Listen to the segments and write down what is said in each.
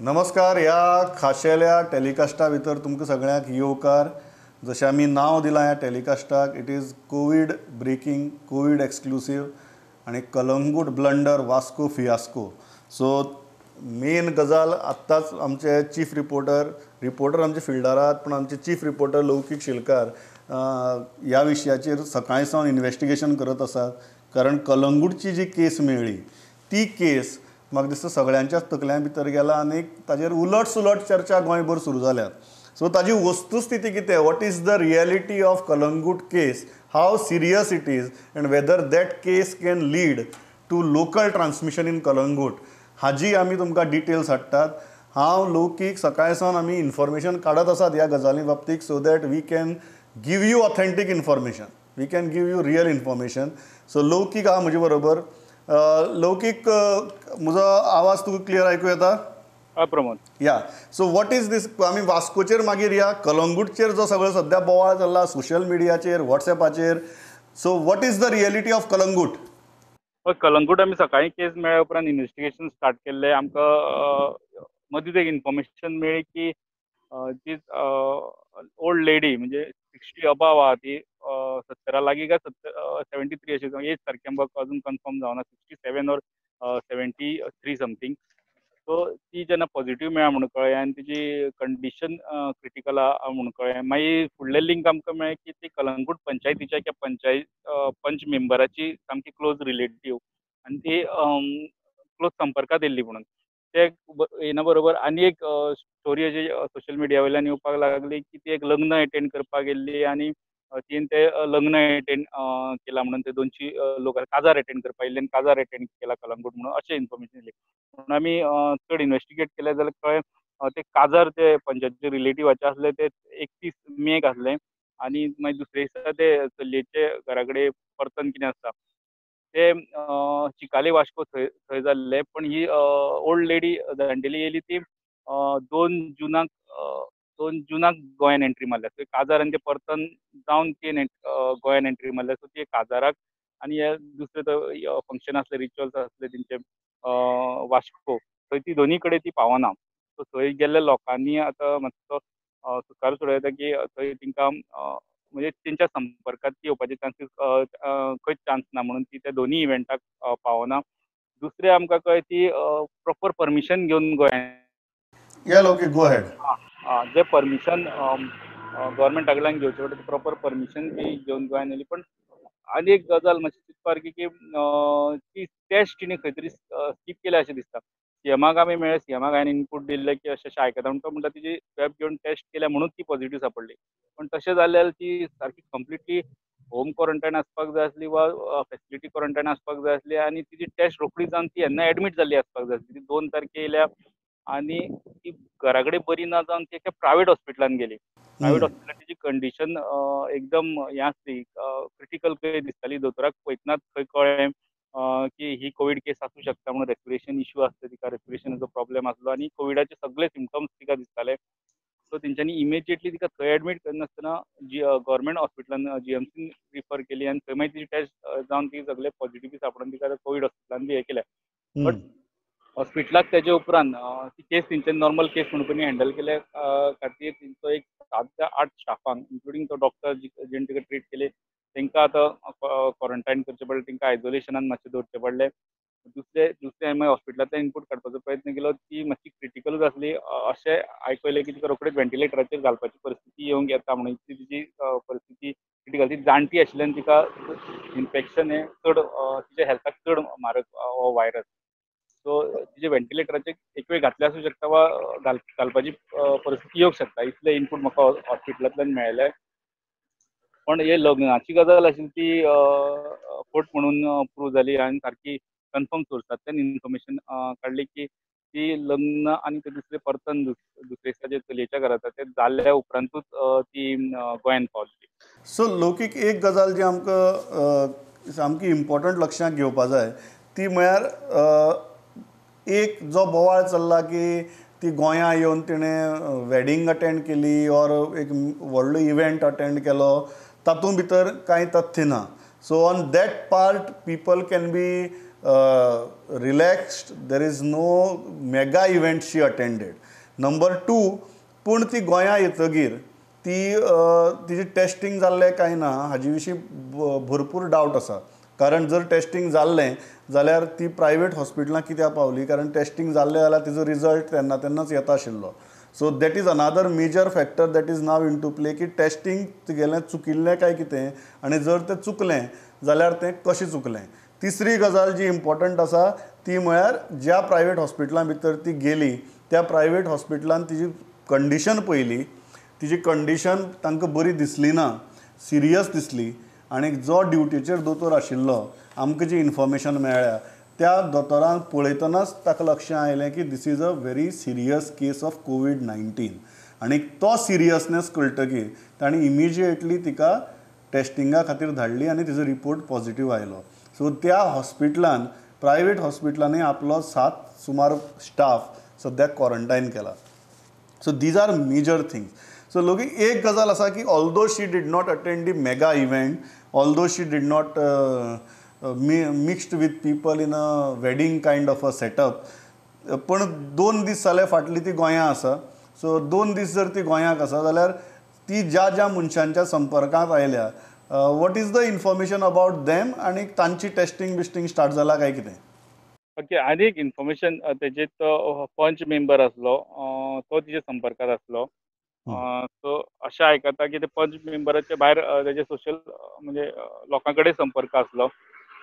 नमस्कार. ह्या खाशेल्या टेलिकास्टा भितर तुमकां सगळ्यांक येवकार. जशें आमी नांव दिलां ह्या टेलिकास्टाक, it is COVID breaking, COVID exclusive आनी Calangute blunder, Vasco fiasco. So main गजाल आत्ताच आमचे चीफ रिपोर्टर आमचे फिल्डार आहात, पूण आमचे चीफ रिपोर्टर लौकीक शेलकार ह्या विशयाचेर सकाळी सावन इन्वेस्टिगेशन करत आसात. कारण कलंगूटची जी केस मेळ्ळी ती केस म्हाका दिसता सगळ्यांच्याच तकल्यां भितर गेला आनी ताजेर उलट सुलट चर्चा गोंयभर सुरू जाल्यात. सो ताजी वस्तुस्थिती कितें, what is the reality of Calangute case, how serious it is and whether that case can lead to local transmission in Calangute, हाजी आमी तुमकां डिटेल्स हाडटात. हांव लौकीक सकाळी सावन आमी इन्फॉर्मेशन काडत आसात ह्या गजाली बाबतीक, so that we can give you authentic information, we can give you real information. So Laukik आहा म्हजे बरोबर. लौकीक, म्हजो आवाज तुका क्लियर आयकूं येता? हय प्रमोद. या, सो what is these, आमी वास्कोचेर मागीर या, कलंगूटचेर जो सगळो सद्या बोवाळ चल्ला सोशल मिडियाचेर, वॉट्सएपाचेर, so what is the reality of Calangute? हय, कलंगूट आमी सकाळीं केस मेळ्ळ्या उपरांत इन्वेस्टिगेशन स्टार्ट केल्लें. आमकां मदींच एक इन्फॉर्मेशन मेळ्ळी की जी ओल्ड लेडी, म्हणजे 60 अबाव आहा, ती 70 लागीं काय 73 अशें एज सारकें आमकां अजून कन्फर्म जावना, 67 ऑर 73 समथींग. सो ती जेन्ना पॉझिटिव्ह मेळ्ळा म्हणून कळ्ळें आनी तिजी कंडिशन क्रिटिकल आहा म्हणून कळ्ळें. मागीर फुडलें लिंक आमकां मेळ्ळें की ती कलंगूट पंचायतीच्या एका पंच मेंबराची सामकी क्लोज रिलेटीव आनी ती क्लोज संपर्कांत येयल्ली म्हणून. ते येना बरोबर आनी एक स्टोरी अशी सोशल मिडिया वयल्यान येवपाक लागली की ती एक लग्न एटेंड करपाक गेल्ली आनी तिणें ते लग्न एटेंड केला म्हणून ते 200 लोक काजार एटेंड करपाक येयल्ले आनी काजार एटेंड केला कलंगूट म्हणून अशें इन्फॉर्मेशन येयलें. म्हणून आमी चड इन्वेस्टिगेट केलें जाल्यार कळ्ळें ते काजार ते पंचायतीचे रिलेटिवाचे आसले, ते 31 मेक आसले आनी मागीर दुसरे दिसा ते चलयेचे घरा कडेन परतन कितें आसता ते चिकाले वास्को थंय थंय जाल्ले. पण ही ओल्ड लेडी जाणटेली येयली ती 2 जुनाक गोंयान एंट्री मारल्या. सो काजार आनी ते परतन जावन ती गोंयान एंट्री मारल्या. सो ती काजाराक आनी हे दुसरे फंक्शन आसले, रिच्युअल्स आसले तेंचे वास्को, थंय ती दोनी कडेन ती पावना. सो थंय गेल्ल्या लोकांनी आतां मातसो सुस्कार सोडूं येता की थंय तेंकां म्हणजे तेंच्या संपर्कांत ती येवपाचे चान्सीस खंयच चान्स ना म्हणून ती त्या दोनी इव्हेंटाक पावना. दुसरें आमकां कळ्ळें ती प्रोपर परमिशन घेवन गोंयान. Okay, go ahead. जे परमिशन गव्हर्मेंटा कडल्यान घेवचें पडटा तें प्रॉपर परमिशन ती घेवन गोंयान येयली. पण आनी एक गजाल मातशी चिंतपासारकी की ती टेस्ट तिणें खंय तरी स्कीप केल्या अशें दिसता. सीएमाक आमी मेळ्ळे, सीएमाक हांवें इनपूट दिल्लें की अशें अशें आयकता म्हणून तो म्हणटा तिजी स्वॅब घेवन टेस्ट केल्या म्हणून ती पॉझिटिव्ह सापडली. पण तशें जाल्यार ती सारकी कंप्लिटली होम क्वॉरंटायन आसपाक जाय आसली वा फेसिलिटी क्वॉरंटायन आसपाक जाय आसली आनी तिजी टेस्ट रोखडी जावन ती येन्ना एडमीट जाल्ली आसपाक जाय आसली. ती 2 तारखे येयल्या आनी ती घरा कडेन बरी ना जावन ती एका प्रायवेट हॉस्पिटलान गेली. प्रायवेट हॉस्पिटलान तिजी कंडिशन एकदम हें आसली, क्रिटिकल कशी दिसताली. दोतोराक पळयतनाच खंय कळ्ळें की ही कोवीड केस आसूं शकता म्हणून. रेस्पिरेशन इश्यू आसलो तिका, रेस्पिरेशनाचो प्रॉब्लेम आसलो आनी कोविडाचे सगळे सिमटम्स तिका दिसताले. सो तेंच्यांनी इमिजिएटली तिका थंय एडमीट करनासतना गव्हर्मेंट हॉस्पिटलान जीएमसीन रिफर केली आनी थंय मागीर तिजी टेस्ट जावन ती सगळे पॉझिटिव्ह सापडून तिका कोवीड हॉस्पिटलान बी हें केल्या. बट हॉस्पिटलाक तेजे उपरांत ती केस तेंच्यांनी नॉर्मल केस म्हणून हँडल केल्या खातीर तेंचो एक 7 ते 8 स्टाफांक इन्क्लुडींग तो डॉक्टर जेणे तिका ट्रीट केले तेंकां आतां क्वॉरंटायन करचें पडलें, तेंकां आयसोलेशनान मातशें दवरचें पडलें. दुसरें दुसरें मागीर हॉस्पिटलांतल्यान इनपूट काडपाचो प्रयत्न केलो, ती मातशी क्रिटिकलूच आसली. अशें आयकलें की तिका रोखडीच व्हेंटिलेटराचेर घालपाची परिस्थिती येवंक येता म्हणून, इतली तिजी परिस्थिती क्रिटिकल. ती जाणटी आशिल्ल्यान तिका इन्फेक्शन हें चड तिच्या हेल्थाक चड मारक हो व्हायरस. सो तिजे व्हेंटिलेटराचेर एक वेळ घातले आसूं शकता वा घालपाची परिस्थिती येवंक शकता, इतलें इनपूट म्हाका हॉस्पिटलांतल्यान मेळ्ळें. पण हे लग्नाची गजाल आशिल्ली ती फट म्हणून प्रूव जाली आनी सारकी कन्फर्म सोर्सांतल्यान इन्फॉर्मेशन काडली की ती लग्न आनी ते दुसरें परतन दुसरे दिसा जे चलयेच्या घरा जाता तें जाल्ल्या उपरांतूच ती गोंयान पावली. सो लौकीक एक गजाल जी आमकां सामकी इम्पॉर्टंट लक्षांत घेवपा जाय ती म्हळ्यार एक जो बोवाळ चल्ला की ती गोंयां येवन तिणें वेडींग अटेंड केली ऑर एक व्हडलो इव्हेंट अटेंड केलो, तातूंत भितर कांय तथ्य ना. So on that part people can be relaxed, there is no mega event she attended. Number two, पूण ती गोंया येतगीर ती तिजी टेस्टिंग जाल्लें काय ना हाजे विशीं भरपूर डावट आसा. कारण जर टेस्टिंग जाल्लें जाल्यार ती प्रायवेट हॉस्पिटलां कित्याक पावली, कारण टेस्टिंग जाल्लें जाल्यार तिजो रिजल्ट तेन्ना तेन्नाच येता आशिल्लो. So that is another major factor that is now into play की टेस्टिंग तिगेलें चुकिल्लें काय कितें, आनी जर तें चुकलें जाल्यार तें कशें चुकलें. तिसरी गजाल जी इम्पॉर्टंट आसा ती म्हळ्यार ज्या प्रायवेट हॉस्पिटलां भितर ती गेली त्या प्रायवेट हॉस्पिटलान तिजी कंडिशन पळयली, तिजी कंडिशन तांकां बरी दिसली ना, सिरियस दिसली. आनी जो ड्युटीचेर दोतोर आशिल्लो, आमकां जी इन्फॉर्मेशन मेळ्ळ्या त्या दोतोरान पळयतनाच ताका लक्षांत आयलें की this is a very serious case of COVID-19. आनी तो सिरियसनेस कळटकीर ताणें इमिजिएटली तिका टेस्टिंगा खातीर धाडली आनी तिजो रिपोर्ट पॉझिटीव आयलो. सो त्या हॉस्पिटलान, प्रायवेट हॉस्पिटलांनी आपलो 7 सुमार स्टाफ सद्याक क्वॉरंटायन केला. So these are major things. So लोक एक गजाल आसा की although she did not attend the mega event, although she did not mixed with people in a wedding kind of a setup, पण 2 दीस जाले फाटली ती गोंयां आसा. सो 2 दीस जर ती गोंयाक आसा जाल्यार ती ज्या ज्या मनशांच्या संपर्कांत आयल्या, what is the information about them आनी तांची टेस्टिंग बिस्टिंग स्टार्ट जाला काय कितें? ओके, आनी एक इन्फॉर्मेशन, तेजे तो पंच मेंबर आसलो तो तिच्या संपर्कात आसलो. सो अशें आयकता की ते पंच मेंबराच्या भायर तेजे सोशल म्हणजे लोकां कडेन संपर्क आसलो.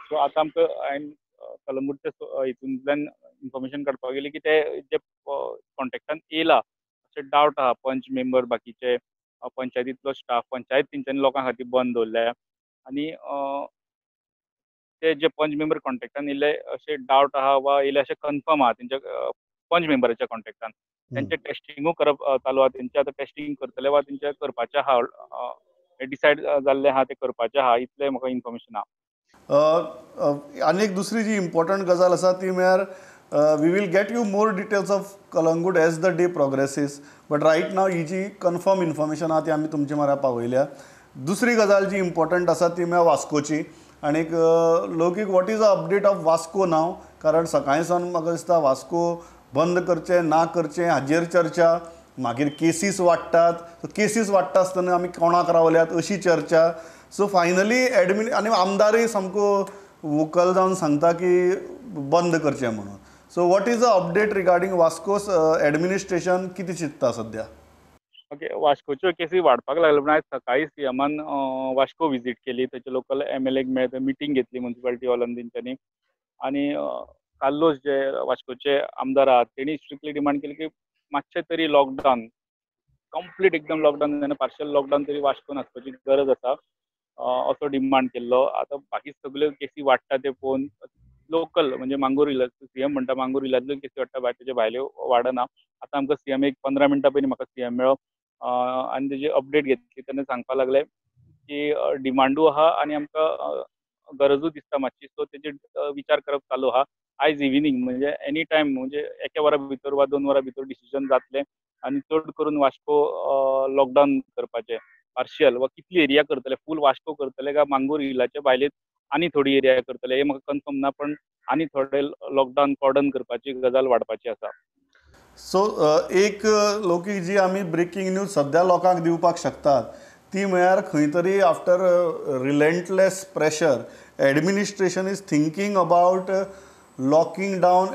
सो आतां आमकां हांवें कलंगूटच्या हितूंतल्यान इन्फॉर्मेशन काडपाक गेली की ते जे कॉन्टेक्टान येयला अशें डावट आहा, पंच मेंबर बाकीचे पंचायतींतलो स्टाफ, पंचायत तेंच्यांनी लोकां खातीर बंद दवरल्या आनी ते जे पंच मेंबर कॉन्टेक्टान येयले अशें डावट आहा वा येयले अशें कन्फर्म आहा तेंच्या पंच मेंबराच्या कॉन्टेक्टान. तेंचें टेस्टिंगूय करप चालू आहा, तेंचें आतां टेस्टिंग करतले वा तेंचें करपाचें आहा, डिसायड जाल्लें आहा तें करपाचें आहा, इतलें म्हाका इन्फॉर्मेशन आहा. आनी एक दुसरी जी इम्पॉर्टंट गजाल आसा ती म्हळ्यार we will get you more details of Calangute as the day progresses, but right now he G confirm information आहा ती आमी तुमचे म्हऱ्या पावयल्या. दुसरी गजाल जी इम्पॉर्टंट आसा ती म्हळ्यार वास्कोची. आनीक Laukik, what is a update of Vasco now? कारण सकाळीं सावन म्हाका दिसता वास्को बंद करचें ना करचें हाजेर चर्चा, मागीर केसीस वाडटात, केसीस वाडटा आसतना आमी कोणाक रावल्यात अशी चर्चा. सो फायनली एडमिन आनी आमदारूय सामको वोकल जावन सांगता की बंद करचें म्हणून. So what is the update regarding Vasco's administration, कितें चिंत्ता सद्या? ओके, वास्कोच्यो केसी वाडपाक लागल्यो, पूण आयज सकाळीं सीएमान वास्को विजीट केली, थंयचे लोकल एमएलए मेळ्ळे, मिटींग घेतली म्युनिसिपालिटी हॉलान तेंच्यांनी. आनी कार्लोस जे वास्कोचे आमदार आहात तेणी स्ट्रिक्टली डिमांड केली की मातशें तरी लॉकडावन, कंप्लीट एकदम लॉकडावन जायना, पार्शियल लॉकडावन तरी वास्कोन आसपाची गरज आसा असो डिमांड केल्लो. आतां बाकी सगल्यो केसी वाडटा ते पळोवन लोकल म्हणजे मांगूर हिलांत, सीएम म्हणटा मांगूर हिलांतल्यो केसी वाडटा, बाकीचे भायल्यो वाडना. आतां आमकां सीएम एक 15 मिनटां पयलीं म्हाका सीएम मेळ्ळो आनी तेजी अपडेट घेतली तेन्ना सांगपाक लागले की डिमांडूय आहा आनी आमकां गरजूय दिसता मातशी, सो तेजेर विचार करप चालू आहा. आयज इव्हिनींग म्हणजे एनी टायम म्हणजे एका वरा भितर वा 2 वरां भितर डिसिजन जातलें आनी चड करून वास्को लॉकडावन करपाचें पार्शियल वा कितली एरिया करतले, फूल वास्को करतले काय मांगूर हिलाच्या भायले आनी थोडी एरिया करतले हे म्हाका कन्फर्म ना, पण आनी थोडे लॉकडावन कॉर्डन करपाची गजाल वाडपाची आसा. सो एक लौकीक जी आमी ब्रेकींग न्यूज सद्या लोकांक दिवपाक शकतात ती म्हळ्यार खंय तरी after relentless pressure administration is thinking about locking down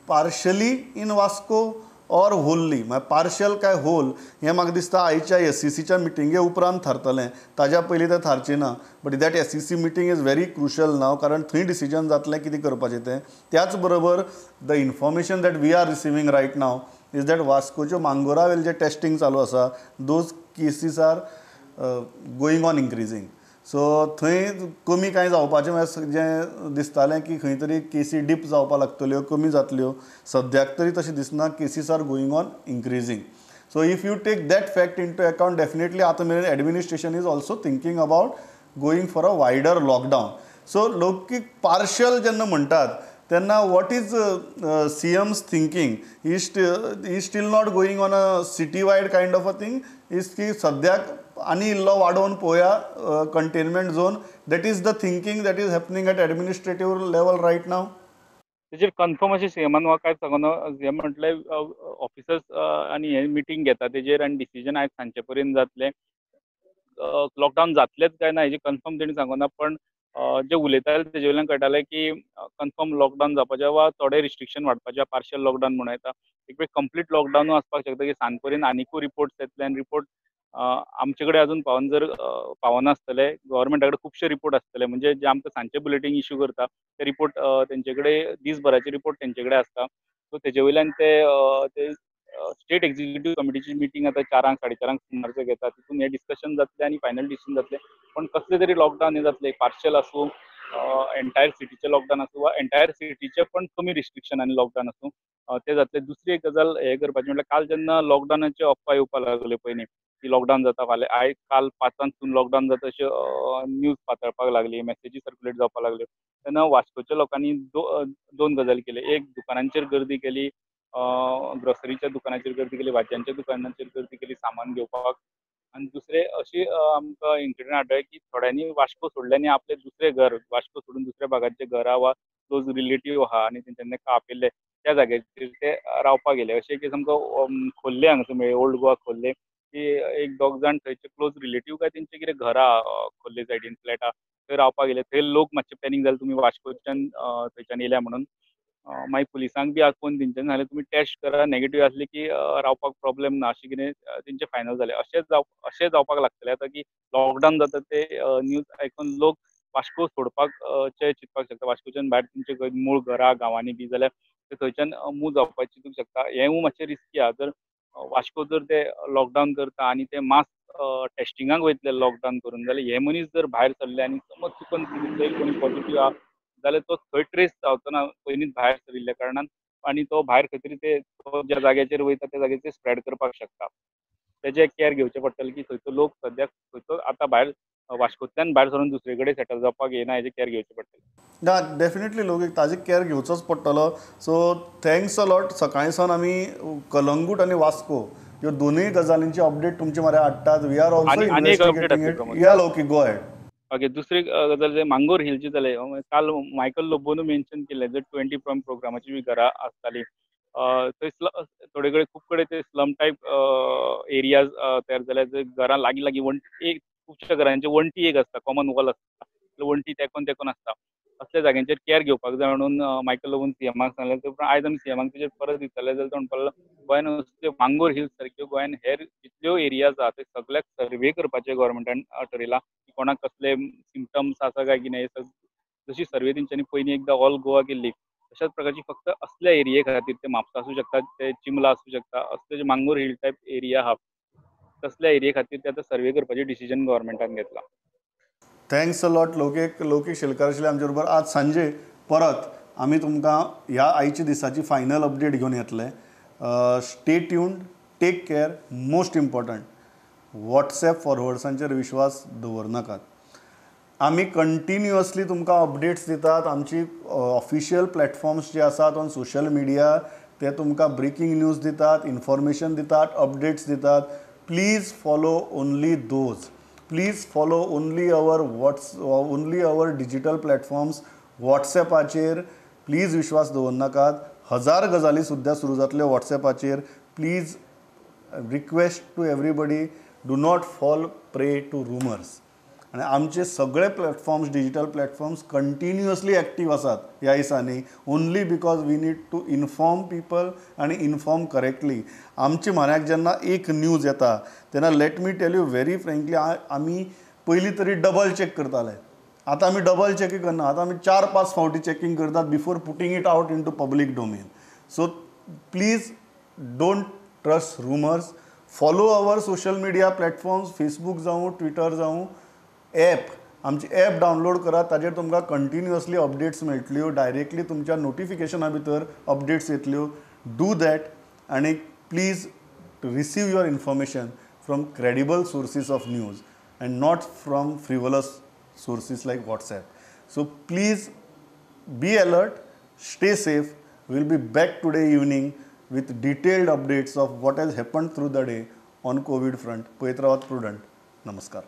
partially in Vasco or wholly. म्हळ्यार पार्शियल काय होल हें म्हाका दिसता आयच्या एसईसीच्या मिटिंगे उपरांत थारतलें, ताज्या पयलीं तें थारचें ना. But that SEC meeting is very crucial now, कारण थंय डिसिजन जातलें कितें करपाचें तें. त्याच बरोबर the information that we are receiving right now is that वास्कोच्यो मांगोरा वयलें जें टेस्टिंग चालू आसा those cases are going on increasing. So थंय कमी कांय जावपाचें म्हळ्यार जें दिसतालें की खंय तरी केसी डीप जावपाक लागतल्यो, कमी जातल्यो, सद्याक तरी तशें दिसना. Cases are going on increasing. So if you take that fact into account, definitely आतां मेरेन administration is also thinking about going for a wider lockdown. So Laukik partial जेन्ना म्हणटात तेन्ना what is CM's thinking? Is still not going on a city wide kind of a thing, is की सद्याक आनी इल्लो वाडोवन पळोवया containment zone? That is the thinking that is happening at administrative level right now. तेजेर confirm अशें सीएमान वा कांय सांगना. सीएम म्हटलें ऑफिसर्स आनी हे मिटींग घेता तेजेर आनी डिसिजन आयज सांजचे पर्यंत जातलें. लॉकडावन जातलेंच काय ना हेजें कन्फर्म तेणी सांगना, पण जे उलयताले तेजे वयल्यान कळटालें की कन्फर्म लॉकडावन जावपाचें वा थोडे रिस्ट्रिक्शन वाडपाचें, पार्शियल लॉकडावन म्हणूं येता. एक वेळ कंप्लीट लॉकडावनूय आसपाक शकता की सांज पर्यंत आनिकूय रिपोर्ट्स येतले आनी रिपोर्ट आमचे कडेन अजून पावन जर पावनासतले, गव्हर्मेंटा कडेन खुबशे रिपोर्ट आसतले, म्हणजे जे आमकां सांजचे बुलेटीन इश्यू करता ते रिपोर्ट तेंचे कडेन दीसभराचे रिपोर्ट तेंचे कडेन आसता. सो तेजे वयल्यान ते स्टेट एक्झिक्युटीव कमिटीची मिटींग आतां 4:00 4:30 सुमारचे घेता, तितून हें डिस्कशन जातलें आनी फायनल डिसिजन जातलें. पण कसलें तरी लॉकडावन हें जातलें, पार्शियल आसूं, एंटायर सिटीचें लॉकडावन आसूं वा एंटायर सिटीचें पण कमी रिस्ट्रिक्शन आनी लॉकडावन आसूं, तें जातलें. दुसरी एक गजाल हें करपाचें म्हटल्यार काल जेन्ना लॉकडावनाचे अफवा येवपाक लागल्यो पयलीं की लॉकडावन जाता फाल्यां, आयज काल 5 सून लॉकडावन जाता अश्यो न्यूज पातळपाक लागली, मॅसेजी सर्क्युलेट जावपाक लागल्यो, तेन्ना वास्कोच्या लोकांनी दोन गजाली केल्यो. एक, दुकानांचेर गर्दी केली, ग्रोसरीच्या दुकानाचेर गर्दी केली, भाजयांच्या दुकानाचेर गर्दी केली सामान घेवपाक. आनी दुसरें अशी आमकां इन्सिडंट आढळ्ळे की थोड्यांनी वास्को सोडलें आनी आपलें दुसरें घर वास्को सोडून दुसऱ्या भागांचे घरां वा क्लोज रिलेटीव आहा आनी तेंच्यांनी आपयल्ले त्या जाग्याचेर ते रावपाक गेले. अशें की सामको खोर्ले हांगासर मेळ्ळे, ओल्ड गोवा खोर्ले, की एक दोग जाण थंयचे क्लोज रिलेटीव काय तेंचे कितें घरां खोर्ले सायडीन फ्लॅटां थंय रावपाक गेले. थंय लोक मातशे पॅनीक जाले, तुमी वास्कोच्यान थंयच्यान येयल्या म्हणून. मागीर पुलिसांक बी आपोवन तेंच्यांनी सांगलें तुमी टेस्ट करा, नेगेटीव आसली की रावपाक प्रॉब्लेम ना, अशें कितें तेंचें फायनल जालें. अशें जावपाक लागतलें आतां की लॉकडावन जाता ते न्यूज आयकून लोक वास्को सोडपाक चे चिंतपाक शकता. वास्कोच्यान भायर तेंचे मूळ घरां गांवांनी बी जाल्यार ते थंयच्यान मूव जावपाक चिंतूंक शकता. हेंवूय मातशें रिस्की आहा. जर वास्को जर ते लॉकडावन करता आनी ते मास टेस्टिंगाक वयतले लॉकडावन करून, जाल्यार हे मनीस जर भायर सरले आनी समज चुकून कोणी पॉझिटीव आहा जाल्यार तो थंय ट्रेस जावचो ना पयलींच भायर सरिल्ल्या कारणान, आनी तो भायर खंय तरी ते ज्या जाग्याचेर वयता त्या जाग्याचेर स्प्रेड करपाक शकता. तेजें केअर घेवचें पडटलें की थंयचो लोक सद्याक खंयचो आतां भायर वास्कोंतल्यान भायर सरून दुसरे कडेन सेटल जावपाक येना, हेजें केअर घेवचें पडटलें. ना, डेफिनेटली लोक ताजी केअर घेवचोच पडटलो. So thanks a lot. सकाळी सावन आमी कलंगूट आनी वास्को ह्यो दोनूय गजालींची अपडेट तुमचे म्हऱ्यान हाडटात. We are also investigating it. या लोकी, गो अहेड. ओके, दुसरी गजाल जे मांगोर हिलची जाले, काल मायकल लोबोनू मेन्शन केल्लें, जे 20 फ्रॉम प्रोग्रामाची बी घरां आसतालीं थंय थोडे कडेन खूब कडेन ते स्लम टायप एरियाज तयार जाल्या, जे घरां लागीं लागीं वन एक खुबश्या घरांचे वण्टी एक आसता, कॉमन वॉल आसता, वण्टी तेंकोन तेंकोन आसता. असल्या जाग्यांचेर केअर घेवपाक जाय म्हणून मायकल लोबोन सीएमाक सांगलें. ते उपरांत आयज आमी सीएमाक तेजेर परत विचारलें जाल्यार तो म्हणपाक लागलो गोंयान असल्यो मांगोर हिल्स सारक्यो गोंयान हेर जितल्यो एरियाज आहा ते सगल्याक सर्वे करपाचें गव्हर्मेंटान ठरयलां की कोणाक कसले सिमटम्स आसा काय कितें. जशी सर्वे तेंच्यांनी पयलीं एकदां ऑल गोवा केल्ली तशाच प्रकारची फक्त असल्या एरिये खातीर, ते म्हापसा आसूं शकता, ते चिंबला आसूं शकता, असले जे मांगोर हिल टायप एरिया आहा तसल्या एरिये खातीर ते आतां सर्वे करपाचें डिसिजन गव्हर्मेंटान घेतलां. Thanks a lot लोकेक. लोकेक शेलकार आशिल्ले आमचे बरोबर. आज सांजे परत आमी तुमकां ह्या आयच्या दिसाची फायनल अपडेट घेवन येतले. Stay tuned, take care. Most important, WhatsApp फॉरवर्ड्सांचेर विश्वास दवरनाकात. आमी कंटिन्युअसली तुमकां अपडेट्स दितात. आमची ऑफिशियल प्लॅटफॉर्म्स जे आसात ऑन सोशल मिडिया ते तुमकां ब्रेकींग न्यूज दितात, इन्फॉर्मेशन दितात, अपडेट्स दितात. Please follow only those. Please follow only our digital platforms. वॉट्सॅपाचेर प्लीज विश्वास दवरनाकात. हजार गजाली सुद्दां सुरू जातल्यो वॉट्सॅपाचेर. Please, request to everybody, do not fall prey to rumours. आनी आमचे सगळे platforms, digital platforms continuously active आसात ह्या दिसांनी, only because we need to inform people आनी इन्फॉर्म करेक्टली. आमचे म्हऱ्याक जेन्ना एक न्यूज येता तेन्ना, let me tell you very frankly, आमी पयलीं तरी डबल चॅक करताले. आतां आमी डबल चॅकींग करना. आतां आमी 4-5 फावटी चॅकींग करतात before putting it out into public domain. So please don't trust rumours. Follow our social media platforms, Facebook जावं, ट्विटर जावं, एप, आमची एप डावनलोड करात. ताजेर तुमकां कंटिन्युअसली अपडेट्स मेळटल्यो, डायरेक्टली तुमच्या नोटिफिकेशना भितर अपडेट्स येतल्यो. Do that आनी please receive your information from credible sources of news and not from frivolous sources like WhatsApp. So please be alert, stay safe. We'll be back today evening with detailed updates of what has happened through the day on COVID front. पळयत रावात prudent. नमस्कार.